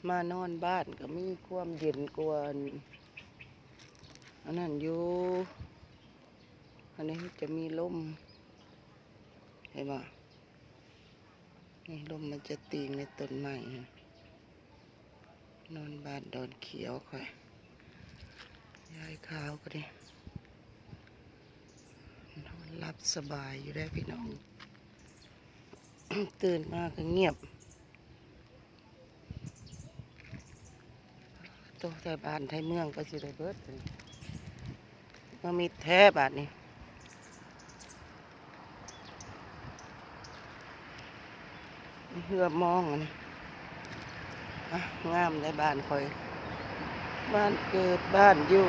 ມານອນບ້ານກໍມີຄວາມເຢັນກວ່າອັນນັ້ນຢູ່. ອັນນີ້ຈະມີລົມ ເຫັນບໍ່? ນີ້ລົມມັນຈະຕີໃນຕົ້ນໄມ້ຫັ້ນ. ນອນບ້ານດອນຂຽວຂ້ອຍ ຍາຍຂາວກໍດີ ນອນຫຼັບສະບາຍຢູ່ເດ້ພີ່ນ້ອງ. ຕື່ນມາກໍງຽບ. ໂຕ ໄທບ້ານໄທເມືອງກໍຊິໄດ້ເບິດ ມາມິດແທ້ບາດນີ້. ເຮືອມອງອັນນີ້ ອ່ະ ງາມໃນບ້ານຂ້ອຍ ບ້ານເກີດບ້ານຢູ່.